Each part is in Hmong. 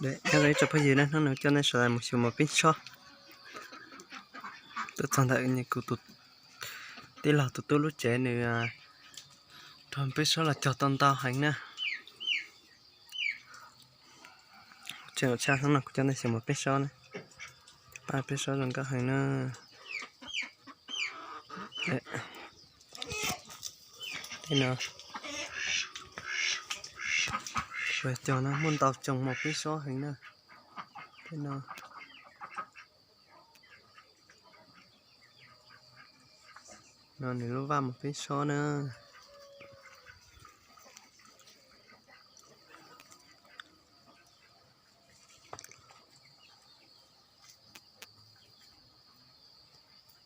Nyob zoo ib tsoom phooj ywg na, hnub no coj nej sawv daws mus xyuas mos peeb sob. Tuaj txog ntawm kuv tus tij laug tus tub lub tsev, nws rau peeb sob los cog tau ntau heev na. Tseem tshaj hnub no kuv coj nej xyuas mos peeb sob na. Pab peeb sob zoo nkauj heev na. Tej no, cog no muaj ntau tsoom mos peeb sob heev na. Tej no, no nws lub vaj mos peeb sob na.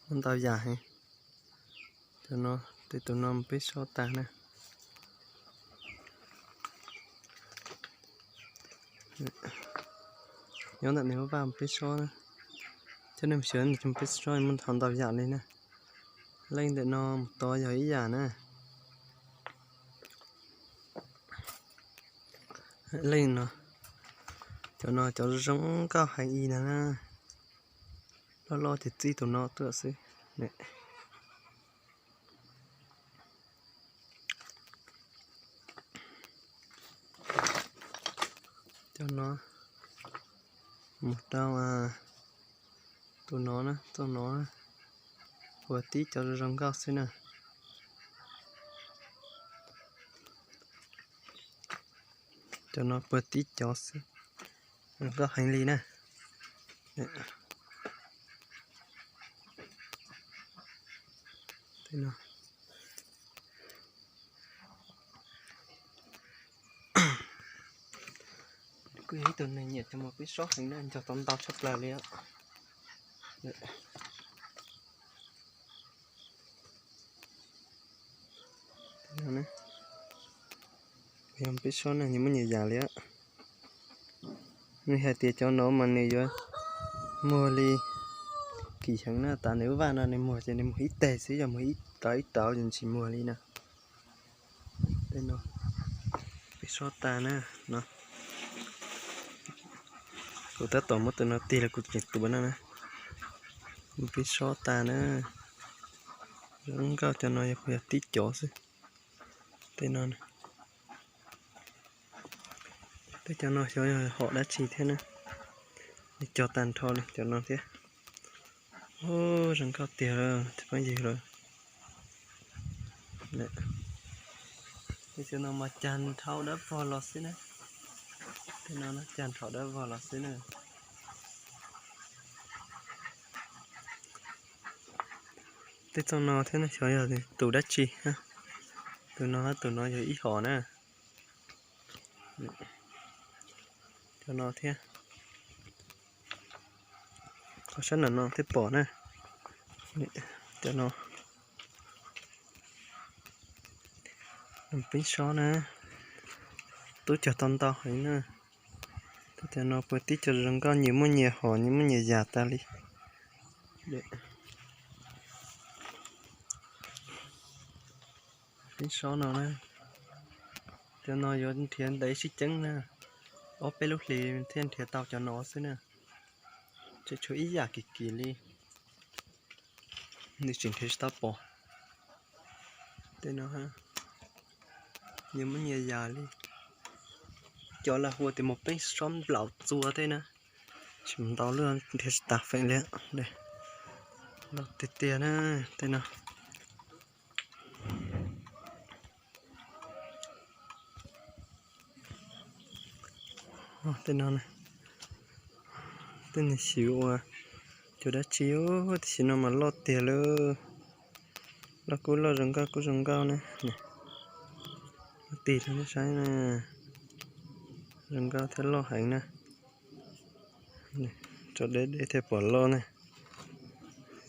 Muaj ntau yam heev. Cov no, tej tus no mos peeb sob tas na. Nyob ntawm nws lub vaj mos peeb sob na. Coj nej mus xyuas nws cov mos peeb sob muaj ntau ntau yam li na. Leej ntawm no mus tod yog ib yam na. Leej no, cov no cov zoo nkauj heev ib na. Loj loj ces txij tus no tuaj xwb. Cov no mus rau tus no na, txoj no na, puag tib cov zoo nkauj xwb na. Cov no puag tib cov xwb, zoo nkauj heev li na. Kuj yog ib tug neeg nyiam cov mos peeb sob heev na, nrog tau ntau tshaj plaws li. Yog peeb sob na, nws muaj nyias yam li. Nws hais tias cov no mas nws yuav muag li kim heev na, tas nws lub vaj no nws muag ces nws muag ib teg xwb, yog muag ib rauv ib rauv ces tsis muag li na. Tej no, peeb sob tas na, no. Kuv tab tom muab tus no tig los kuv tseem tuav no na. Peeb sob tas na. Zoo nkauj, cov no yog kuv yog tib cov xwb. Tej no, tej cov no xyov yog hom dab tsi thiab na. Cog tag nrho li cov no thiab. Zoo nkauj tiag lawm cov phooj ywg lawm. Tej cov no mas cag nrhau dawb vog los xwb na. Tej no cag nrhau dawb vog los xwb na. Tej txoj no thiab xyov yog tus dab tsi. Tus no, tus no yog ib hom na. Cov no thiab. Qhov sab nram no thiaj pom na. Cov no, peeb sob na, tub cog tau ntau heev na. Tej cov no puag tib cov zoo nkauj, nyias muaj nyias hom, nyias muaj nyias yam tas li. Peeb sob no na, cov no yuav nrhiav ntawm ib sib ceeb na, ob peb lub hlis thiaj nrhiav tau cov no xwb na. Tseem tshuav ib yam kim kim li, nws tseem nrhiav tsis tau pom. Tej no, nyias muaj nyias yam li. Cov lawv hu tias mos peeb sob nplaum txua tej na, tseem ntau luaj nrhiav tsis tas feem li. Los tiag tiag na, tej no. Tej no, tej nws xyuv ua cov dab tsi, tam sim no mas loj tiag lawm. Loj kuj loj, zoo nkauj kuj zoo nkauj na. Tig rau nej saib na, zoo nkauj thiab loj heev na. Tso deb deb thiaj pom loj na.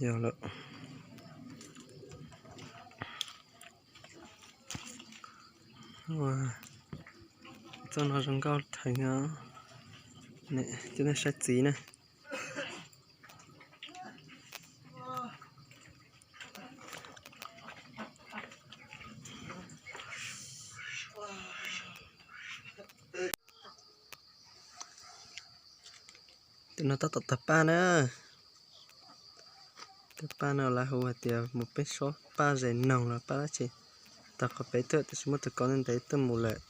Yog lawm. Txoj no zoo nkauj heev os. Cov nej saib txiv na. Tej no tab tom tawg paj na. Tawg paj no lawv hu hais tias mus peb sob paj zes noog los paj dab tsi. Tawg qhov pem tuaj tiam sis muaj tus kov ntev ntev tuaj mus lawm.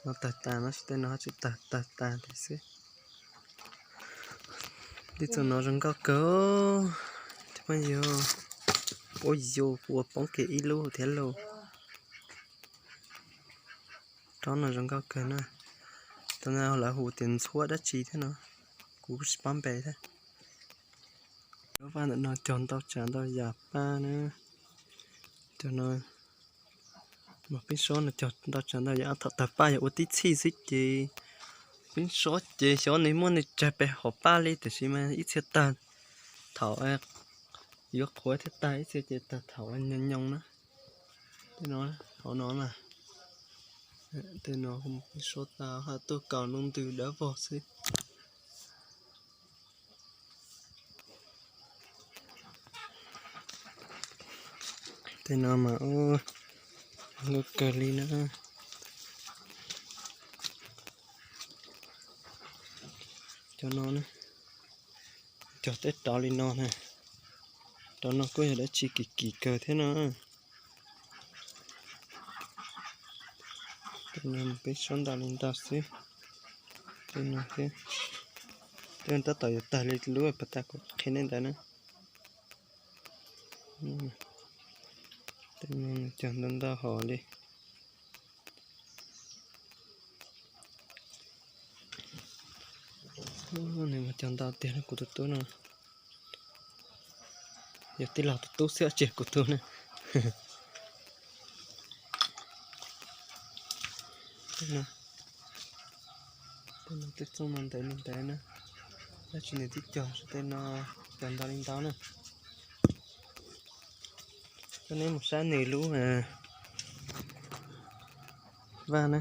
No tawg tas no, tej no tsis tawg, tawg tas li xwb. Tej txoj no zoo nkauj kawg, cov phooj ywg. Ua yus ua poob kiag ib lub thiab lauj. Tsob no zoo nkauj kawg na. Tau na lawv hu tias ntxhuab dab tsi thiab no, kuv tsis paub npe thiab. Lub vaj ntawm no cog ntau tsav ntau yam paj na. Cog no mas peb sob no cog ntau tsav ntau yam, thaum tawg paj yog ua tib txhij xwb ces peb sob ces xyov nws muaj nws tsawg pes hauv paj li tiam sis mas ib txhia tawg thaum yuav qhuav thiab tawg, ib txhia ces tawg thaum nyoos nyoos na. Tej no, hauv no na, tej no peb sob tau haj tuaj kaus lub ntws dawb vog xwb. Tej no mas nkauj kawg li na. Cov no, cog tej rov li no na. Rov no kuj yog dab tsi kim kim kawg thiab no. Tej no peb sob ntau li ntau xwb. Tej no thiab, tej no tab tom yuav tawg li lub pas tas kuv qhia nej ntawd na. Tej no cog ntau ntau hom li. Nws mas cog ntau tiag na kuv tus tub no. Yog tij laug tus tub xwb tsis yog kuv tug na. Tej no twb txooj no ntev li ntev na, tab sis nws twb cog, tej no cog ntau li ntau na. Coj neb mus saib nws lub vaj na.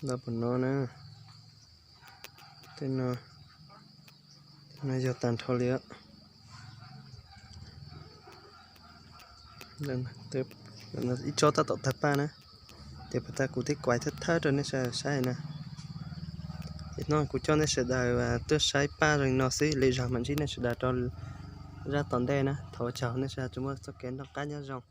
Ntau pem no na. Tej no, tej no yog tag nrho li os. Ib tsob tab tom tawg paj na. Ces pas tas kuv twb kuaib thawj thawj rau nej sawv daws saib na. Ces hnub no kuv coj nej sawv daws tuaj saib paj zoo li no xwb, lwm zaug mam ntsib nej sawv daws rau zaj tom ntej na. Thov ua tsaug nej sawv daws tsuas muaj txoj kev noj qab nyob zoo.